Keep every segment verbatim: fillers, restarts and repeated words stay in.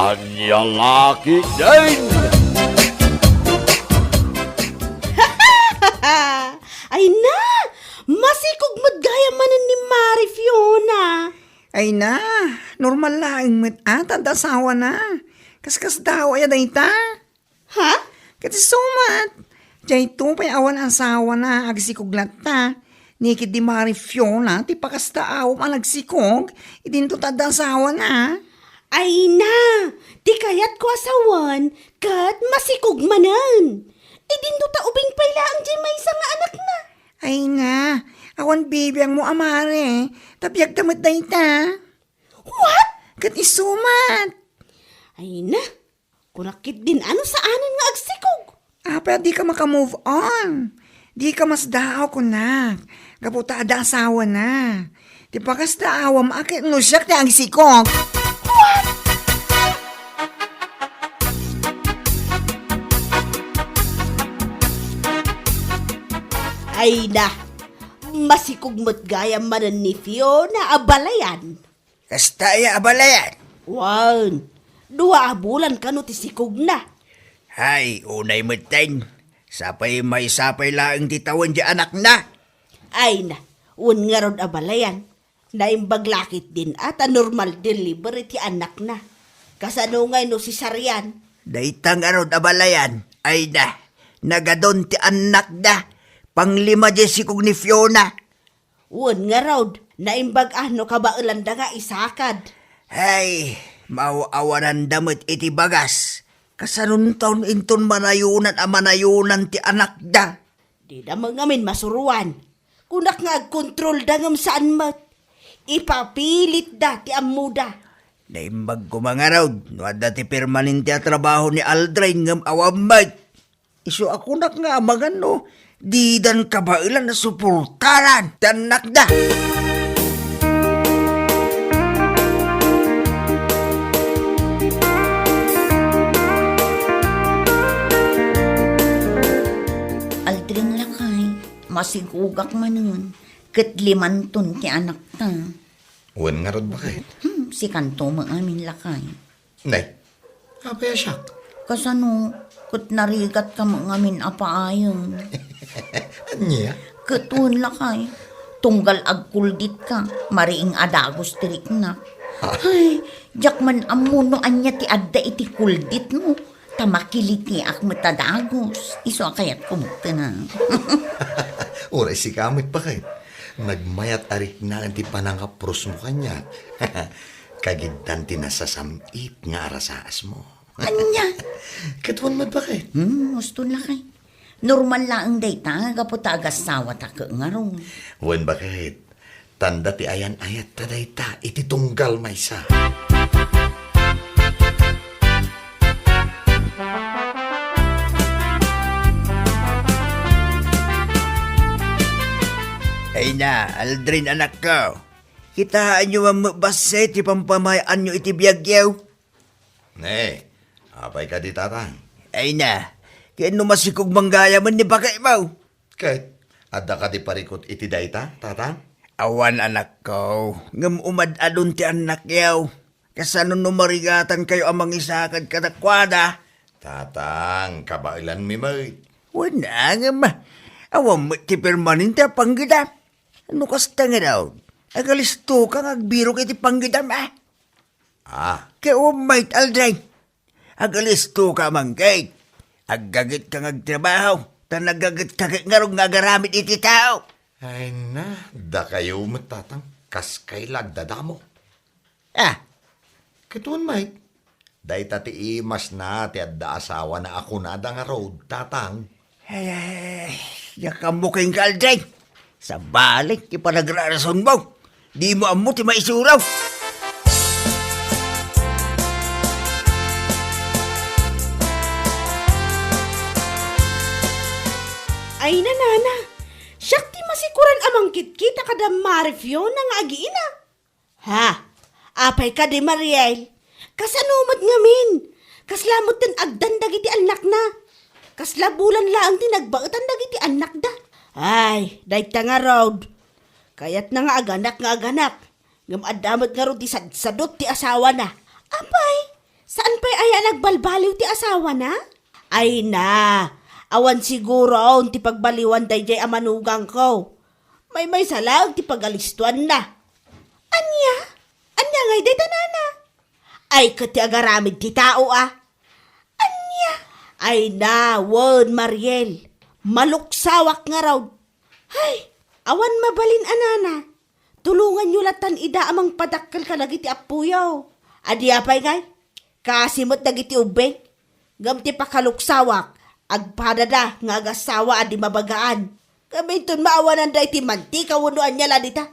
Ania la ketdin? Ay na! Masikog met gayam manen ni Mari Fiona. Ay na, normal laeng met a ta adda asawana. Kaskasdaaw aya dayta? Ha? Ket isu met, daytoy pay awan asawana, agsikog latta. Ni ketdi Mari Fiona ti pakasdaawam a nagsikog, idinto ta adda asawana. Ay na, ti kayatko a sawen, ket masikog manen. Idinto ta ubing pay laeng diay maysa nga anakna. Ay na, awan bibiangmo a Mari, ta biagda met dayta. What? Ket isu met. Ay na, kunak ketdin a no saanen nga agsikog. Apay a dika maka-move on? Dika masdaaw kunak, gapu ta adda asawana. Ti pakasdaawam a ket no siak ti agsikog. Ay na, masikog met gayam manen ni Fiona a balayan. Kasta aya a balayan? Wen, dua a bulan kano ti sikogna. Hay, unay metten. Sapay maysa pay laeng ti tawen ti anakna. Ay na, wen ngarud a balayan. Naimbag la ketdin a ta normal delivery ti anakna. Kasano ngay no cesarean? Dayta ngarud a balayan. Ay na, nagadun ti annakda. Panglima diay sikog ni Fiona. Wen ngarud, naimbag a no kabaelanda nga isakad. Hay, maaw-awananda met iti bagas. Kasanonton inton manayonan a manayonan ti anakda? Dida met ngamin masuroan. Kunak nga agkontrolda ngem saan met. Ipapilitda ti ammoda. Naimbag koma ngarud no adda ti permanente a trabaho ni Aldrin ngem awan met. Isu a kunak nga amangan no didan kabaelan a suportaran ti annakda. Aldrin lakay, masigugak manen, ket limanton ti anakta. Wen ngarud, baket? Hmm, sikanto met ngamin lakay. Nay, apay a siak? Kasano, ket narigatka met ngamin a paayen. Ania? Ket wen lakay, tunggal agkulditka, mariing a dagus ti riknak. Ha? Ay, diak man ammo no ania ti adda iti kulditmo. Ta makilitiak met a dagus. Isu a kayatko met ken a. Uray sika met, baket. Nagmayat a riknaen ti panangaprosmo kaniak. Kagiddan ti nasasam-it nga arasaasmo. Ania? Ket wen met, baket? Hmm, uston lakay. Normal laeng dayta, gapu ta agasawata ket ngarud. Wen, baket. Tanda ti ayan-ayatta dayta iti tunggal maysa. Ay na, Aldrin, anakko. Kitaenyo man met bassit ti pampamayaanyo iti biagyo. Ne, apay kadi, tatang? Ay na, ken no masikog man gayamen ni baketmo. Ket, adda kadi parikut iti dayta, tatang? Awan, anakko, ngem umad-adun ti annakyo. Kasano no marigatankayo a mangisakad kadakuada? Tatang, kabaelanmi met. Wen, ngem, awan met ti permanente a panggidam. No kasta ngarud, agalistoka nga agbirok iti panggidam, a? Ah. Ket ummayt, Aldrin. Agalistoka man ket. Aggagetka nga agtrabaho, ta naggagetka ket ngarud nga agaramid iti tao. Ay na, dakayo met, tatang, kas kay la agdadamo. Ah. Ket wen met, dayta ti imasna ti adda asawana a kunada ngarud, tatang. Ay, ay, ay, ay. Diak ammo kenka, Aldrin. Sabali ti panagrarasonmo. Dimo ammo ti maisuro. Ay, nanana, siak ti masikuran a mangkitkita kada Mari Fiona nga agiina. Ha? Apay kadi, Mariel? Kasano met ngamin? Kasla metten agdan dagiti annakna. Kasla bulan laeng ti nagbaetan dagiti annakda. Ay, dayta ngarud. Kayatna nga aganak nga aganak. Ngem adda met ngarud ti sadsadot ti asawana. Apay, Saan pay aya nagbalbaliw ti asawana? Ay na, awan siguro ti pagbaliwan daydiay a manugangko. Maymaysa laeng ti pagalistuanna. Ania? Ania ngay dayta, nana? Ay, ket ti agaramid ti tao, a. Ania? Ay na, wen, Mariel, maluksawak ngarud. Hay, awan mabalin a, nana. Tulonganyo latan ida a mangpadakkel kadagiti appoyo. Adi apay ngay? Kaasi met dagiti ubbing. Ngem ti pakaluksawak, agpadada nga agassawa a di mabagaan. Ngem inton maawananda iti mantika wenno ania la dita,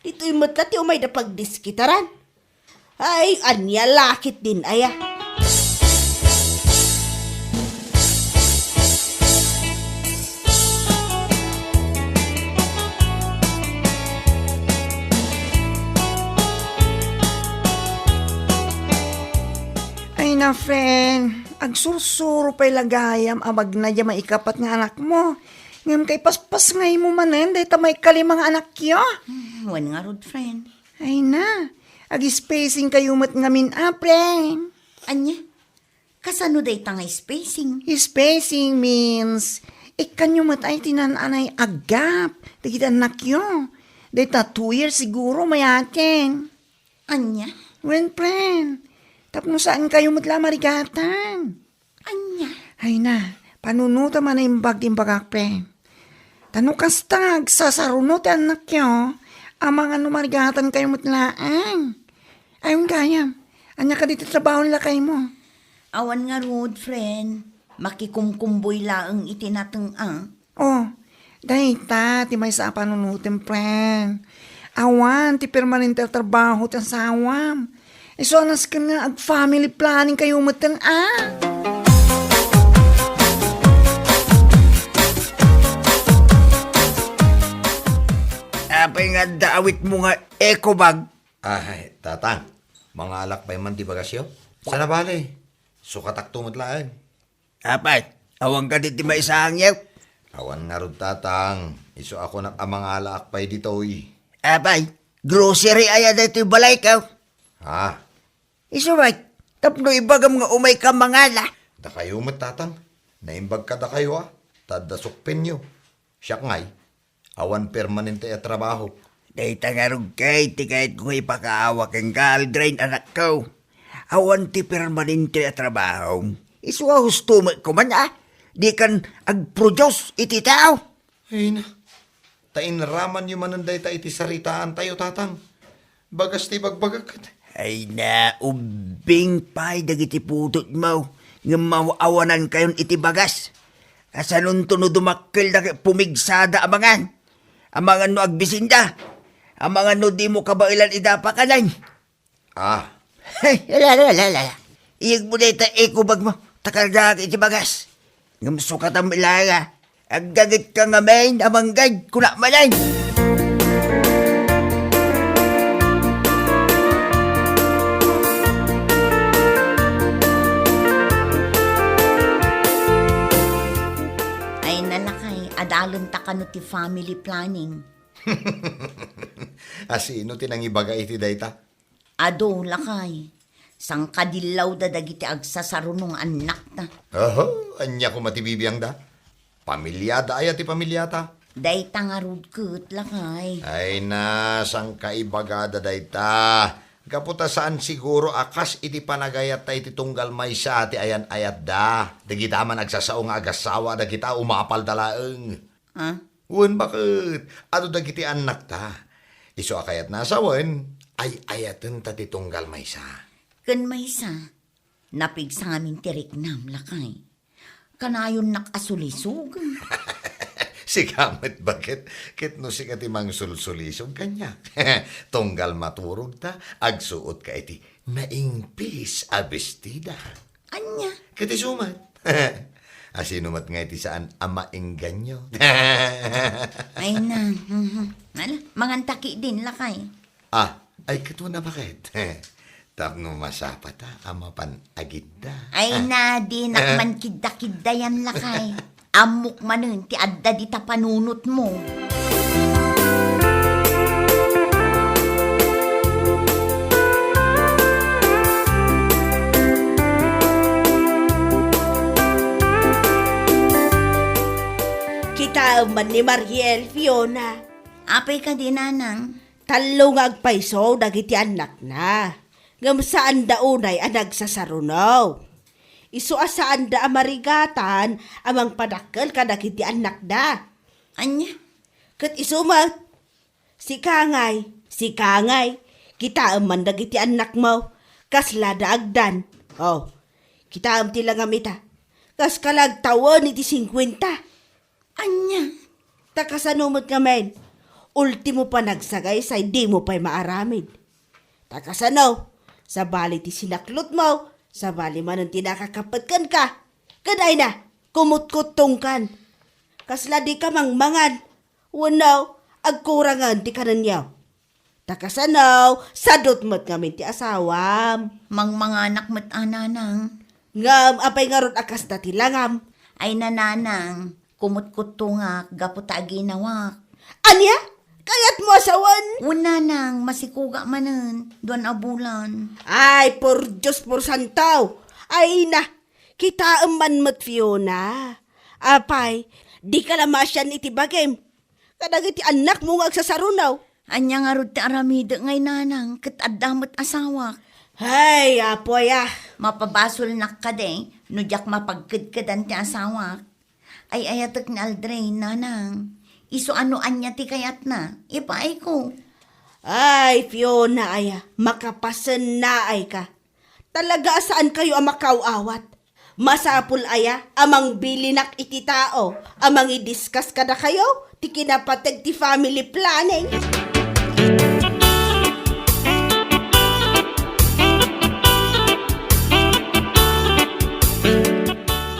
ditoy met la ti umayda pagdiskitaran. Ay, ania la ketdin aya? Ay na, friend, agsursuro pay la gayam a magna diay maikapat nga anakmo. Ngem kaipaspasngaymo manen dayta maikalima nga anakyo. Hmm, wen ngarud, friend. Ay na, ag-spacing kayo met ngamin a, friend. Ania? Kasano dayta nga spacing? Spacing means, ikkanyo met ay ti naan-anay a gap dagiti annakyo. Dayta two years siguro mayaten. Ania? Wen, friend, tapno saan kayo met la marigatan. Ania? Ay na, panunotem a naimbag ti imbagak, friend. Ta no kasta, agsasaruno ti annakyo, amangan no marigatan kayo met laeng. Ayon gayam, ania kadi ti trabaho ni lakaymo? Awan ngarud, friend. Makikumkumboy laeng iti nateng-, a. Oh, dayta ti maysa a panunotem, friend. Awan ti permanente a trabaho ti asawam. Isu a nasken nga ag-family planning kayo metten, a. Apay nga adda awitmo nga eco bag? Ay, tatang, mangalak pay man ti bagasyo? Sana bale, sukatakto met laeng. Apay, awan kadi ti maisangyo? Awan ngarud, tatang. Isu a kunak a mangalaak pay ditoy. Apay, grocery aya daytoy balayko? Ha? Isu met, tapno ibagam nga umayka mangala. Dakayo met, tatang. Naimbag kadakayo, a. Ta adda sukpenyo. Siak ngay, awan permanente a trabaho. Dayta ngarud ket ti kayatko nga ipakaawa kenka, Aldrin, anakko. Awan ti permanente a trabaho. Isu a husto met koma, a. Dikan agproduce iti tao. Ay na, ta inramanyo manen dayta iti saritaantayo, tatang. Bagas ti ibagbagak ket. Ay na, ubbing pay dagiti putotmo, ngem maaw-awanankayon iti bagas. Kasanonto no dumakkelda ket pumigsada amangan? Amangan no agbisinda? Amangan no dimo kabaelan ida pakanen? Ah. Ay, ala, ala, ala, ala. Iyegmo dayta eco bag mo, ta kargaak iti bagas. Ngem sukatam ilaya. Aggagetka ngamin a manggad, kuna manen. Ay, nalakay, adalenta kano ti family planning. Asino ti nangibaga iti dayta? Adu, lakay. Sangkadillawda dagiti agsasaruno nga annakta. Oho, ania koma ti bibiangda? Pamiliada aya ti pamiliata? Dayta ngarud ket, lakay. Ay na, sangkaibagada dayta. Gapu ta saan siguro a kas iti panagayatta iti tunggal maysa ti ayan-ayatda. Dagita man agsasao nga agassawa, dagita umapalda laeng. Ah? Wen, baket, adu dagiti annakta. Isu a kayatna a sawen, ay-ayatenta ti tunggal maysa. Ken maysa, napigsa ngamin ti riknam, lakay. Kanayonnak a sulisog. Sika met, baket, ket no sika ti mangsulsulisog kaniak. Tunggal maturogta, agsuotka iti naingpis a bestida. Ania? Ket isu met. Asino met nga iti saan a maengganyo? Ay na, mhm. Ala, manganta ketdin, lakay. Ah, ay, ket una, baket? Tapno masapata a mapan agidda. Ay na, dinak man kidda-kiddayan, lakay. Ammok manen ti adda dita panunotmo. Amman ni Mariel, Fiona. Apay kadi, nanang? Tallo nga agpayso dagiti annakna. Ngem saanda unay a nagsasaruno. Isu a saanda a marigatan a mangpadakkel kadagiti annakda. Ania? Ket isu met, sika ngay, sika ngay, kitaem man dagiti annakmo, kasla da agdan. Oh, kitaem ti langam ita. Kas kalagtawen iti singkuenta. Ania? Ta kasano met ngamin? Ultimo panagsagaysay, dimo pay maaramid. Ta kasano? Sabali ti sinaklotmo, sabali manen ti nakakappet kenka. Ken ay na, kumutkuttongkan. Kasla dika mangmangan. Wenno, agkurangen ti kanenyo. Ta kasano, sadut met ngamin ti asawam. Mangmanganak met a, nanang. Ngem apay ngarud a kasta ti langam? Ay na, nanang, kumutkuttongak gapu ta aginawak. Ania? Kayatmo a sawen? Wen, nanang, masikogak manen, duan a bulan. Ay, por Dios, por santo. Ay na, kitaem man met, Fiona. Apay, dika la maasian iti bagim kadagiti annakmo nga agsasaruno. Ania ngarud ti aramidek ngay, nanang, ket adda met asawak? Hay, Apo aya. Mapabasolnak kadi no diak mapagkedkedan ti asawak? Ay-ayatek ni Aldrin, nanang. Isu a no ania ti kayatna, ipaayko. Ay, Fiona aya, makapasennaayka. Talaga a saankayo a makaaw-awat. Masapul aya a mangbilinak iti tao a mangidiskas kadakayo ti kinapateg ti family planning?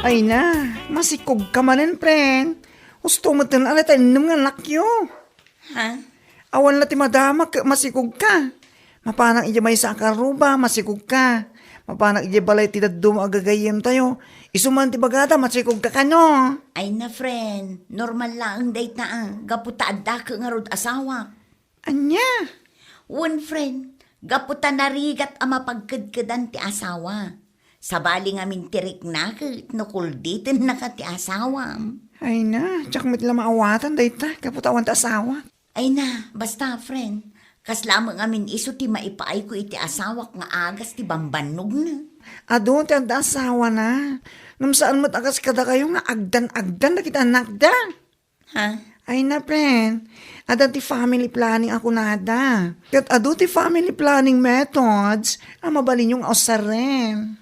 Ay na, masikogka manen, friend. Husto metten a natennem nga annakyo. Ha? Awan la ti madama ket masikogka. Mapanak idiay maysa a karruba, masikogka. Mapanak idiay balay ti dadduma a gagayyemtayo. Isu man ti bagada, masikogka kano. Ay na, friend, normal laeng dayta, ah, gapu ta adda ket ngarud asawak. Ania? Wen, friend, gapu ta narigat a mapagkedkedan ti asawa. Sabali ngamin ti rikna ket no kulditennaka ti asawam. Ay na, diak met la maawatan dayta, gapu ta awan ti asawa. Ay na, basta, friend, kasla met ngamin isu ti maipaayko iti asawak nga agas ti bambannogna. Adu ti adda asawana. Ngem saan met a kas kadakayo nga agdan-agdan dagiti annakda. Ha? Ay na, friend. Adda ti family planning a kunada. Ket adu ti family planning methods a mabalinyo nga usaren.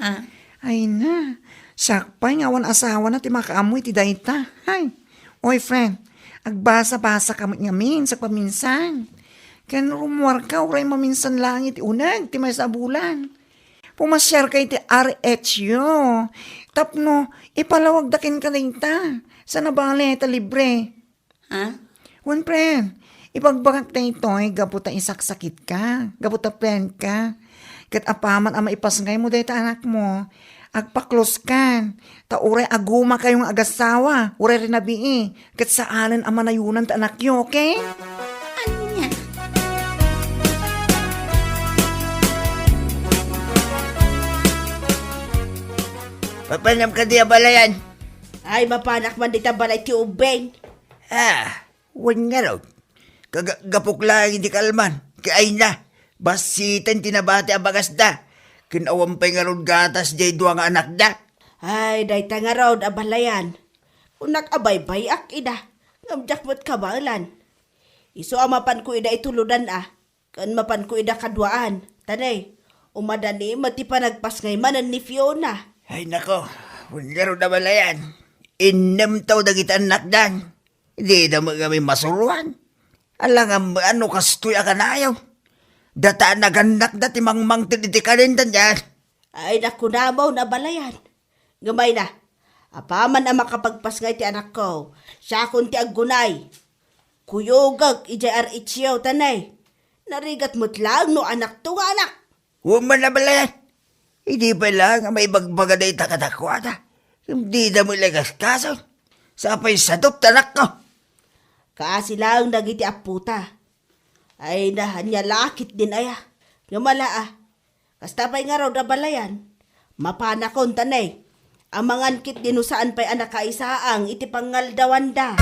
Ha? Ay na. Siak pay nga awan asawana ti makaammo iti dayta. Hay. Oy, friend. Agbasa-basaka met ngamin sa paminsan. Ken rummuarka uray maminsan laeng iti uneg ti maysa a bulan. Pumasiarka iti R H U tapno ipalawagda kenka dayta. Saan a bale ta libre. Ha? Wen, friend, ibagbagak daytoy gapu ta isaksakitka, gapu ta friendka. Ket apaman a maipasngaymo dayta anakmo, agpakloskan. Ta uray agumakayo nga agasawa, uray rinabii, ket saanen a manayunan ti anakyo, okay? Ania? Mapanam kadi a balayan? Ay, mapanak man dita balay ti ubing. Ah, wen ngarud. Kaga-, gapuk laeng iti kalman. Kay ay na, bassiten ti nabati a bagasda. Ken awan pay ngarud gatas jay dua nga anakda. Ay, dayta ngarud a balayan. Kunak a baybay-ak ida, ngem diak met kabaelan. Isu a mapanko ida itulodan a, ken mapanko ida kaduaan. Tanay, umadani met ti panagpasngay manen ni Fiona. Ay nako, wen ngarud a balayan. Innem taw dagiti annakdan. Dida met ngamin masuroan. Alangan met no kastoy a kanayo. Data a nagannakda ti mangmangted iti kalindan yan. Ay, nakunamo na balayan. Ngem ay na, apaman a makapagpasngay ti anakko, siakon ti aggunay. Kuyogek idiay R H U, tanay. Narigat met laeng no anakto nga anak. Wen man a balayan. Idi pay laeng a maibagbaga dayta kadakuada. Ngem dida met la ikaskaso. Sapay sadop ti anakko. Kaasi laeng dagiti appota. Ay na, ania la ketdin aya. Ngem ala a. Kasta pay ngarud a balayan. Mapanakon tanay. Amangan ketdi no saan pay a nakaisaang iti pangngaldawanda.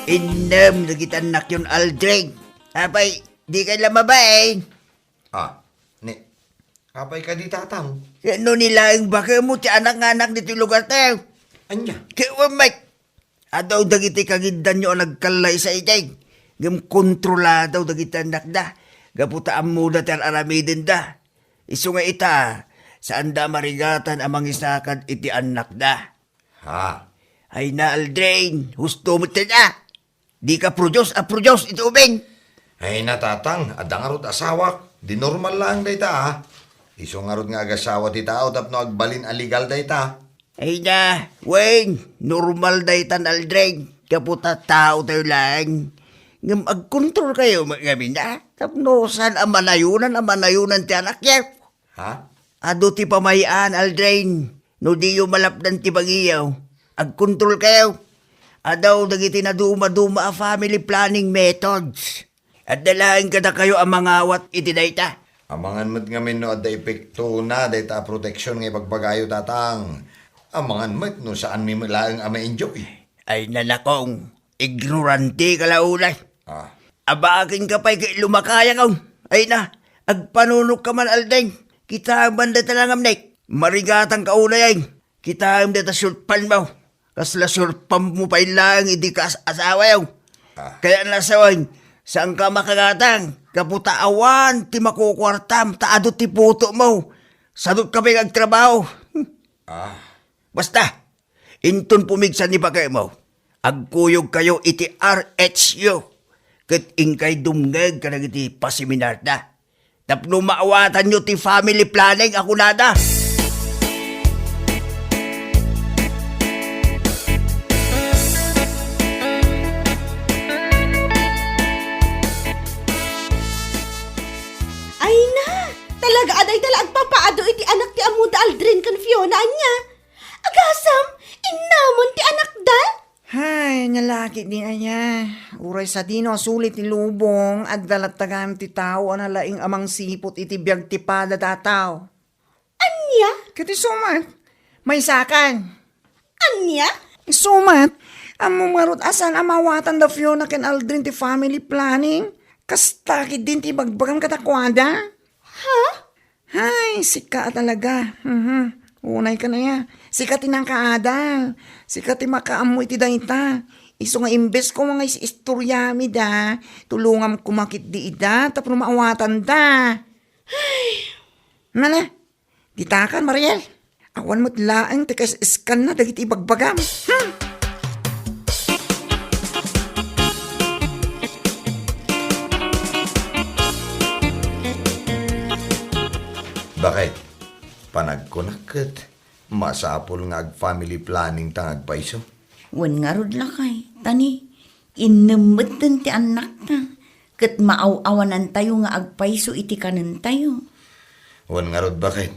Innem dagiti annakyon, Aldrin. Apay, dikay la mabain? Ah, ni, apay kadi, Tatang? Ket no ni laeng bakemo ti anak nga anak ditoy lugartayo. Ania? Ket wen met, adu dagiti kagiddanyo a nagkallaysa idi. Ngem kontrolada dagiti annakda. Gapu ta ammoda ti ar-aramidenda. Isu nga ita, saanda a marigatan a mangisakad iti annakda. Ha? Ay na, Aldrin, husto met ti da. Dika produce a produce iti ubing. Ay na, Tatang, adda ngarud asawak. Di normal laeng dayta, ah. Isu ngarud nga agasawa ti tao tapno agbalin a legal dayta. Ay na, wen, normal daytan, Aldrin. Gapu ta tao tayo laeng. Ngem agkontrol kayo, ngamin, ah. Tapno saan a manayonan, a manayonan ti anakyo. Ha? Adu ti pamay-an, Aldrin. No diyo malapdan ti bagiyo, agkontrol kayo. Adu dagiti nadumaduma a family planning methods. Adda laeng kadakayo a mangawat iti dayta. Amangan met ngamin no adda epektona dayta a protection nga ibagbagayo, Tatang. Amangan met no saanmi met laeng a ma-enjoy. Ay nanakong, ignorante ka la unay. Ah. Abakenka pay ket lumakayakon. Ay na, agpanunokka man, Aldrin. Kitaem man dayta langamnek. Marigatanka unay, ay. Kitaem dayta short pant mo. Kasla short pant mo pay laeng idi kas-, asawayo. Ah. Kayat nga asawayo, saanka makagatang. Gapu ta awan ti makukuartam ta adu ti puto mo. Sadut ka pay nga agtrabaho. Ah. Basta, inton pumigsa ni bakemo, agkuyogkayo iti R H U, ket inkay dumngeg kadagiti paseminarda. Tapno maawatanyo ti family planning a kunada. Ay na, talaga a dayta la agpapaadu iti anak ti ammoda Aldrin ken Fiona, ania? Agasem, innamon ti anakda? Hay, ania la ketdi aya. Uray sadino a suli ti lubong, adda latta gayam ti tao a nalaing a mangsiput iti biag ti pada dataw. Ania? Ket isu met, maysakan. Ania? Isu met, ammom ngarud a saan a maawatan da Fiona ken Aldrin ti family planning? Kasta ketdin ti ibagbagam kadakuada? Ha? Hay, sika a talaga. Mhm. Unay ka na ya. Sika ti nakaadal. Sika ti makaammo iti dayta. Isu nga imbes ko nga is-istoriami da, tulongam koma ketdi ida tapno maawatan da. Nala, ditakan, Mariel. Awan met laeng ti kaiskanna dagiti ibagbagam. Hmm. Bakit? Panagkunak ket masapul nga ag-family planning ta nga agpayso. Wen ngarud lakay, ta ni, innem metten ti annakta, ket maaw-awanantayo nga agpayso iti kanentayo. Wen ngarud, bakit?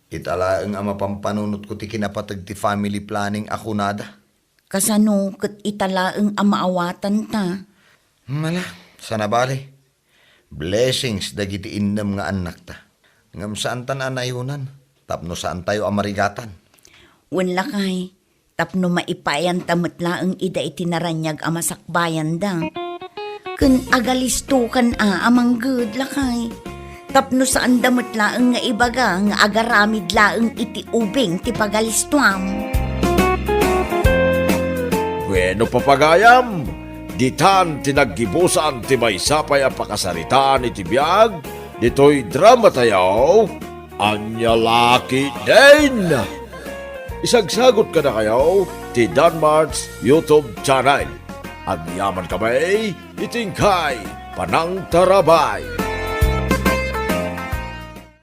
Ita laeng a mapampanunotko ti kinapateg ti family planning a kunada. Kasano ket ita laeng a maawatanta? Mala, sana bale. Blessings dagiti innem nga annakta. Ngem saantan a nayonan, tapno saantayo a marigatan. Wen lakay, tapno maipayanta met laeng ida iti naraniag a masakbayanda. Ken agalistokan a, a mangged lakay. Tapno saanda met laeng nga ibaga nga agaramid laeng iti ubing ti pagalistoam. Bueno, papagayam, ditan ti naggibusan ti maysa pay a pakasaritaan iti biag ditoy dramatayo, Ania La Ketdin. Isagsagut kadakayo ti Danmart's YouTube channel. Agyaman kami iti inkay panangtarabay.